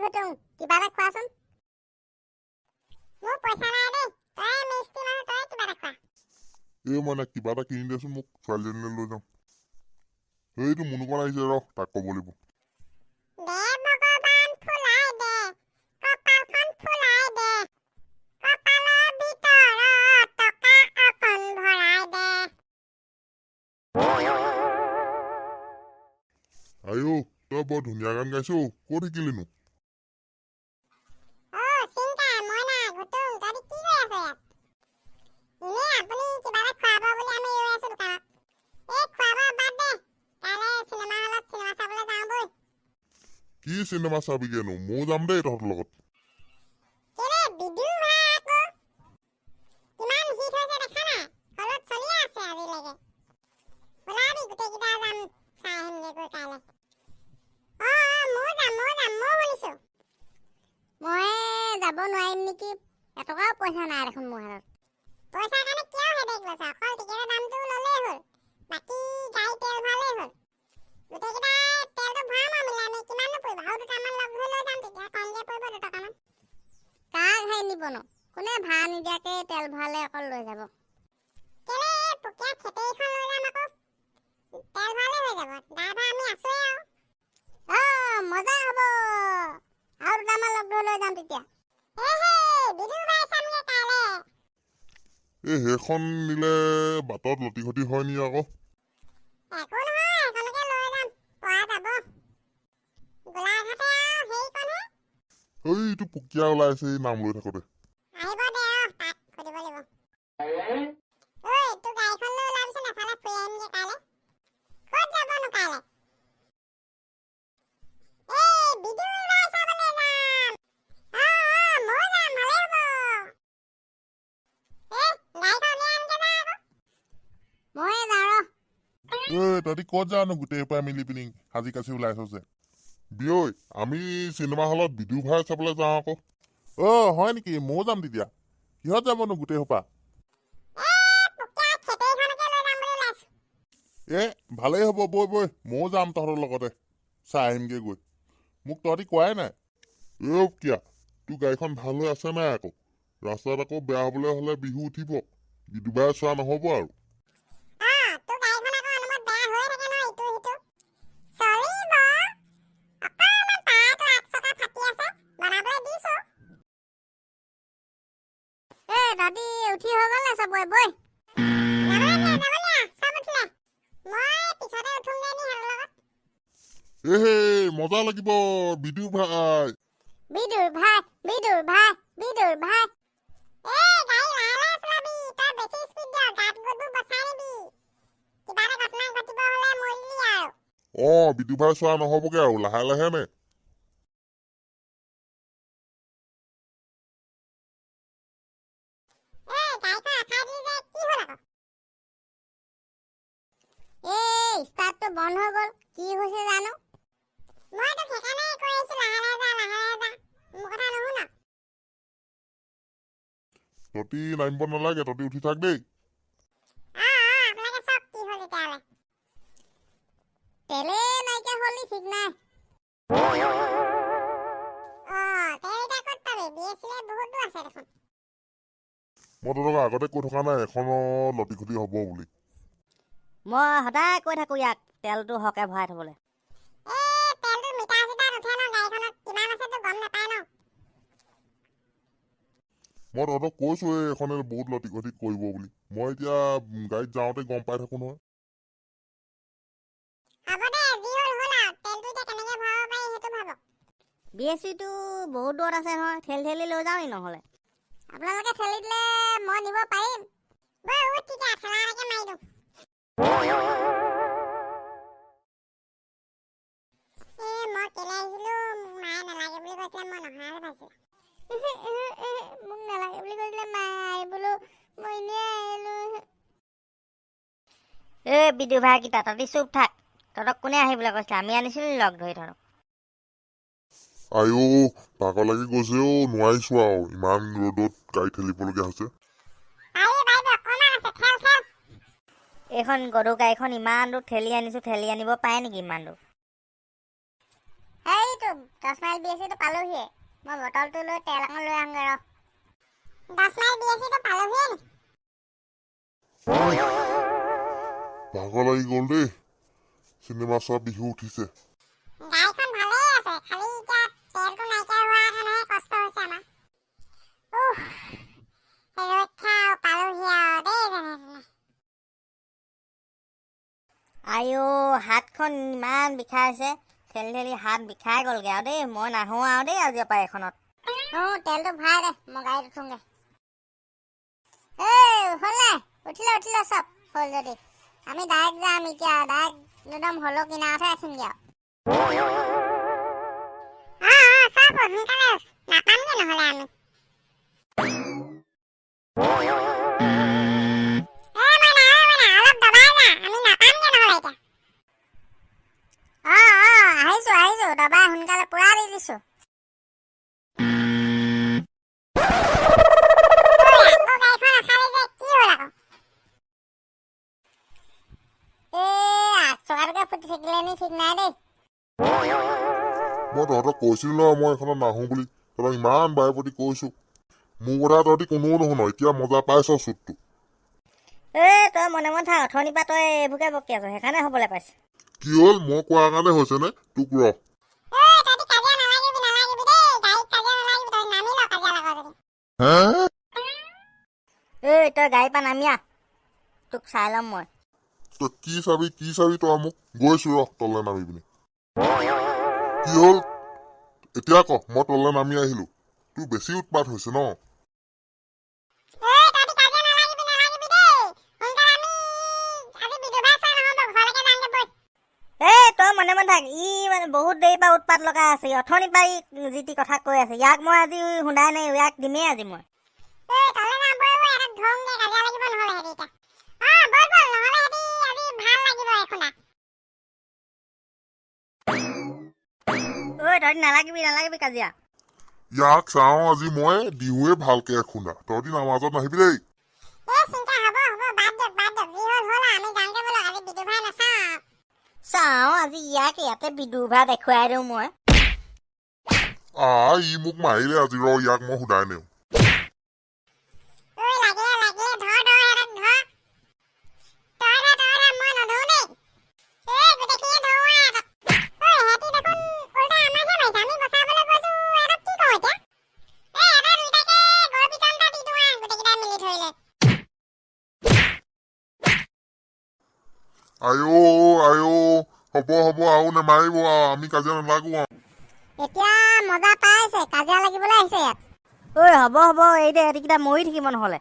ঘটুং, কিবা এটা খোৱাচোন। মোৰ পইচা নাই দেই, তই মিস্ত্ৰী মানুহ, তই কিবা এটা খোৱা। এই মইনা, কিবা এটা কিনি দেচোন মোক, ছোৱালীজনীলৈ লৈ যাওঁ। সেইটো মুনুকণ আহিছে, ৰ তাক ক'ব লাগিব। দে ভগৱান, ফুলাই দে কপালখন, ফুলাই দে কপালৰ ভিতৰত টকা অকণ ভৰাই দে। আইঅ, তই বৰ ধুনীয়া গান গাইছ অ', ক'ত শিকিলিনো? অ চিন্তা, মইনা, ঘুটুং, তহঁতি কি কৰি আছ ইয়াত? এনেই আপুনি কিবা এটা খুৱাব বুলি আমি ৰৈ আছো দোকানত। এই খোৱা বোৱা বাদ দে, কাইলৈ চিনেমা হলত চিনেমা চাবলৈ যাওঁ বৈ। কি চিনেমা চাবিগেনো? ময়ো যাম দেই তহঁতৰ লগত। কেলে, বিদুৰ ভাই আকৌ। কিমান হিট হৈছে দেখা নাই? হলত চলিয়ে আছে আজিলৈকে। ওলাবি, গোটেইকেইটা যাম, চাই আহিমগৈ গৈ কাইলৈ। অ অ ময়ো যাম, ময়ো যাম, ময়ো শুনিছো। মই যাব নোৱাৰিম নেকি, এটকাও পইচা নাই দেখোন মোৰ হাতত। পইচাৰ কাৰণে কিয় হেডেক লৈছ? অকল টিকেটৰ দামটো ল'লেই হ'ল, বাকী গাড়ী তেল ভৰালেই হ'ল। গোটেইকেইটাই তেলটো ভৰাম আৰু মিলাই মিলি কিমাননো পৰিব? আৰু দুটামান লগ ধৰি লৈ যাম, তেতিয়া কমকৈ পৰিব 2 টকামান। কাক হেৰি নিবনো? কোনে ভাড়া নিদিয়াকে তেল ভৰালে অকল লৈ যাব? কেলে, এই পুকীয়া খেতেৰীখন লৈ যাম আকৌ, তেল ভৰালে হৈ যাব, ড্ৰাইভাৰ আমি আছোৱেই আৰু। অ মজা হ'ব, আৰু দুটামান লগ ধৰি লৈ যাম তেতিয়া। এহে, বিদুৰ ভাই চামগে কাইলৈ। এই সেইখন নিলে বাটত লটি ঘটি হয় নি আকৌ? একো নহয়, সেইখনকে লৈ যাম, পৰা যাব। গোলাঘাটে আৰু হেৰিকণহে। এইটো পুকীয়া ওলাইছে এই নাম লৈ থাকোতে। আহিব দে, ৰ তাক সুধিব লাগিব। ঐ, তোৰ গাড়ীখন লৈ ওলাবিচোন, এফালে ফুৰি আহিমগে কাইলৈ। ক'ত যাবনো কাইলৈ? এই বিদুৰ ভাই চাবলৈ যাম। অ অ ময়ো যাম, ভালেই হ'ব। এই গাড়ীখন উলিয়াই আনগে যা আকৌ। ময়ে যাওঁ ৰ। ঐ, তহঁতি ক'ত যাৱনো গোটেই সোপাই মিলি পিনি সাজি কাচি ওলাইছ যে? বিয়ৈ, আমি চিনেমা হলত বিদুৰ ভাই চাবলৈ যাওঁ আকৌ। অ হয় নেকি? ময়ো যাম তেতিয়া। কিহত যাবনো গোটেই সোপা? এই পুকীয়া খেতেৰীখনকে লৈ যাম বুলি ওলাইছো। এ ভালেই হ'ব, বৈ বৈ, ময়ো যাম তহঁতৰ লগতে, চাই আহিমগৈ গৈ। মোক তহঁতি কোৱাই নাই। অ কিয়া, তোৰ গাড়ীখন ভাল হৈ আছে নাই আকৌ? ৰাস্তাত আকৌ বেয়া হ'বলৈ হ'লে বিহু উঠিব, বিদুৰ চোৱা নহ'ব আৰু। অ তোৰ গাড়ীখন আকৌ অনবৰত বেয়া হৈয়ে থাকে নহয়, ইটো সিটো। চলিব, অকণমান টায়াৰটো আগচকা ফাটি আছে, বনাবলৈ দিছো। এ তহঁতি উঠি হৈ গ'ল নে চবৰে? বৈ। যাবলৈ দিয়া, যাবলৈ দিয়া, চব উঠিলে। মই পিছতে উঠোংগে নি সিহঁতৰ লগত। এহে, মজা লাগিব বিদুৰ ভাই। বিদুৰ ভাই, বিদুৰ ভাই, বিদুৰ ভাই। এই গাড়ী লাহে লাহে চলাবি, তই বেছি স্পীড দিয়, গাঁত গোটবোৰ বচাই নিবি। কিবা এটা ঘটনা ঘটিব হ'লে মৰিলি আৰু। অ বিদুৰ ভাই চোৱা নহ'বগে আৰু, লাহে লাহে নে। এই গাড়ীখন ৰখাই দিলি যে, কি হ'ল আকৌ? এই ষ্টাৰ্টটো বন্ধ হৈ গ'ল, কি হৈছে জানো? মই তোক সেইকাৰণে কৈ আহিছো লাহে লাহে যা, লাহে লাহে যা, মোৰ কথা নুশুন। তহঁতি নামিব নালাগে, তহঁতি উঠি থাক দেই। অ অ আপোনালোকে চাওক কি হ'ল তেতিয়াহ'লে। তেলেই নাইকিয়া হ'ল নি ঠিক নাই। অ তেল এতিয়া ক'ত পাবি? বি এছ চিলে বহুত দূৰ আছে দেখোন। মই তহঁতক আগতে কৈ থকা নাই এখনত লটি ঘটি হ'ব বুলি? মই সদায় কৈ থাকোঁ ইয়াক তেলটো সৰহকৈ ভৰাই থ'বলৈ। এই তেলটো মিটাৰ চিটাৰ নুঠে ন গাড়ীখনত, কিমান আছে তো গম নাপায় ন। মই তহঁতক কৈছো এই এইখনে বহুত লটি ঘটি কৰিব বুলি। মই এতিয়া গাড়ীত যাওঁতে গম পাই থাকো নহয়। হ'ব দে, যি হ'ল হ'ল আৰু, তেলটো এতিয়া কেনেকে ভৰাব পাৰি সেইটো ভাবক। বি এছ চিটো বহুত দূৰত আছে নহয়, ঠেলি ঠেলি লৈ যাওঁ নি নহ'লে? আপোনালোকে ঠেলি দিলে মই নিব পাৰিম। বৈ, উঠ তেতিয়া, ঠেলা এটাকে মাৰি দিওঁ। এই মই কেলে আহিছিলো? মোক মায়ে নালাগে বুলি কৈছিলে, মই নহাহে পাইছিলো। মোক নালাগে বুলি কৈছিলে মায়ে, বোলো মই এনেই আহিলো। এই বিদু ভাইকেইটা, তহঁতি চুপ থাক। তহঁতক কোনে আহিবলৈ কৈছিলে? আমি আনিছিলো নি লগ ধৰি তহঁতক? আইঅ, ভাগৰ লাগি গৈছে অ, নোৱাৰিছো আৰু, ইমান ৰ'দত গাড়ী ঠেলিবলগীয়া হৈছে। পাৰিবি, পাৰিবি, অকণমান আছে, ঠেল ঠেল। এইখন গধুৰ গাড়ীখন ইমান দূৰ ঠেলি আনিছোঁ, ঠেলি আনিব পাৰে নেকি ইমান দূৰ? সেইটো 10 মাইল বি এছ চিটো পালোহিয়ে। মই বটলটো লৈ তেল অকণ লৈ আহোঁগৈ ৰ। 10 মাইল বি এছ চিটো পালোহিয়ে নি? ভাগৰ লাগি গ'ল দেই চিনেমা চোৱা। বিহু উঠিছে। গাড়ীখন ভালেই আছে, খালি এতিয়া তেলটো নাইকিয়া হোৱাৰ কাৰণেহে কষ্ট হৈছে আমাৰ। উফ, ৰক্ষা আৰু, পালোহি আৰু দেই যেনে তেনে। আইঅ, হাতখন ইমান বিষাইছে, ঠেলি ঠেলি হাত বিষাই গ'লগৈ আৰু দেই। মই নাহোঁ আৰু দেই আজিৰ পৰা এইখনত। অঁ, তেলটো ভৰাই দে, মই গাড়ীত উঠোঁগৈ। এই হ'ল নাই? উঠিলে উঠিলে চব হ'ল যদি আমি ডাইৰেক্ট যাম এতিয়া। ডাইৰেক্ট একদম হলৰ কিনাৰতহে ৰাখিমগৈ আৰু। অঁ, চব সোনকালে উঠ, নাপামগৈ নহ'লে আমি। এ মইনা, অ মইনা, অলপ দবাই যা, আমি নাপামগৈ নহ'লে এতিয়া। অঁ, আহিছোঁ আহিছোঁ, দবাই সোনকালে পূৰা দি দিছোঁ। ঐ, আকৌ গাড়ীখন ৰখালি যে, কি হ'ল আকৌ? এই আগ চকাটোকে ফুটি থাকিলে নি ঠিক নাই দেই। মই তহঁতক কৈছিলো নহয় মই এইখনত নাহোঁ বুলি। তহঁতক ইমান বাৰে প্ৰতি কৈছো, মোৰ কথা তহঁতি কোনেও নুশুন। এতিয়া মজা পাইছ চুটটো। এই তই মনে মনে থাক। অথনিৰ পৰা তই এইবোৰকে বকি আছ, সেইকাৰণে হ'বলৈ পাইছে। কি হ'ল, মই কোৱাৰ কাৰণে হৈছে নে? তোক ৰ। ঐ, তহঁতি কাজিয়া নালাগিবি, নালাগিবি দেই। গাড়ীত কাজিয়া নালাগিবি। তই নামি ল কাজিয়া লাগ যদি। ঐ, তই গাড়ীৰ পৰা নামি আহ, তোক চাই ল'ম মই। তই কি চাবি, কি চাবি তই মোক? গৈছো ৰ তললে নামি পিনি। কি হ'ল এতিয়া ক? মই তললে নামি আহিলো। তোৰ বেছি উৎপাত হৈছে ন? ঐ, তহঁতি কাজিয়া নালাগিবি, নালাগিবি দেই। সোনকালে, আমি আজি বিদুভাই চোৱা নহ'ব, ঘৰলৈকে যামগৈ বৈ। এই তই মনে মনে থাক। ই মানে বহুত দেৰিৰ পৰা উৎপাত লগাই আছে। ই অথনিৰ পৰা ই যি টি কথা কৈ আছে। ইয়াক মই আজি শুনাই নাই, ইয়াক দিমেই আজি মই। ঐ, তলে যাম বৈ। ঐ, এহঁতক ধৰোঁগে, কাজিয়া লাগিব নহ'লে সিহঁতি এতিয়া। অঁ, ব'ল ব'ল, নহ'লে সিহঁতি আজি ভাল লাগিব এখুন্দা। ঐ, তহঁতি নালাগিবি, নালাগিবি কাজিয়া। ইয়াক চাওঁ, আজি মই দিওঁৱে ভালকে এখুন্দা। তহঁতি নামাজত নাহিবি দেই। এই চিন্তা হ'ব হ'ব, বাদ দিয়ক, বাদ দিয়ক। যি হ'ল হ'ল আৰু, আমি যাওঁগে ব'লক। আজি বিদুভাই নাচাওঁ আৰু। চাওঁ আজি ইয়াক ইয়াতে বিদুৰভা দেখুৱাই দিওঁ মই। ই মোক মাৰিলে আজি। ৰ, ইয়াক মই সোধাই নিওঁ। ঐ, লাগিলে লাগিলে, ধৰ ধৰ, সিহঁতক ধৰ। তই ধৰ, তই ধৰ, মই নধৰো দেই। এই গোটেইখিনিয়ে ধৰো আহ সিহঁতক। ঐ, সিহঁতি দেখোন উল্টা আমাকহে মাৰিছে। আমি বচাবলৈ গৈছো সিহঁতক, কি কওঁ এতিয়া? এই এটা দুটাকে গৰু পিটন এটা দি দিওঁ আহ গোটেইকেইটাই মিলি ধৰিলে। আইঅ, আইঅ, হ'ব হ'ব, আৰু নেমাৰিব আৰু। আমি কাজিয়া নালাগো আৰু। এতিয়া মজা পাইছে, কাজিয়া লাগিবলৈ আহিছে ইয়াত। ঐ, হ'ব হ'ব, এই দে, ইহঁতিকেইটা মৰি থাকিব নহ'লে।